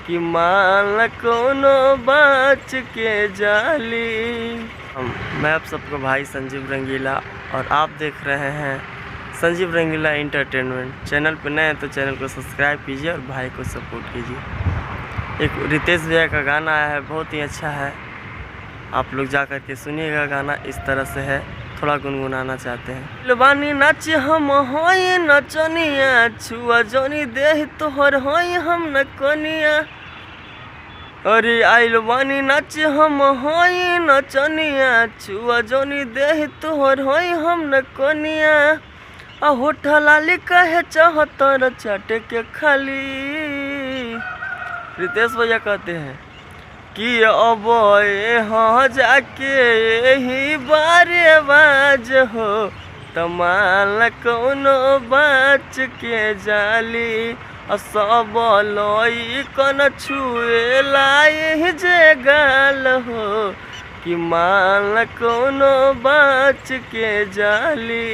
कि माल कोनो बाच के जाली। मैं आप सबका भाई संजीव रंगीला और आप देख रहे हैं संजीव रंगीला इंटरटेनमेंट। चैनल पर नए हैं तो चैनल को सब्सक्राइब कीजिए और भाई को सपोर्ट कीजिए। एक रितेश भैया का गाना आया है, बहुत ही अच्छा है, आप लोग जा कर के सुनिएगा। गाना इस तरह से है, थोड़ा गुनगुनाना चाहते हैं। बानी नाच हम होई नचनिया, छुआ जोनी देह तोहर होई हम न कनिया। अरे आइल बानी नाच हम होई नचनिया, छुआ जोनी देह तोहर होई हम न कनिया। आ होठ लाली कहे चाहतर चाटे के खाली। रितेश भैया कहते हैं कि अब हाँ जाके यही बारे बाज हो, तमाल कोनो बाच के जाली। आ सब लई कन छुए लाए जे गाल हो, कि माल कोनो बाच के जाली।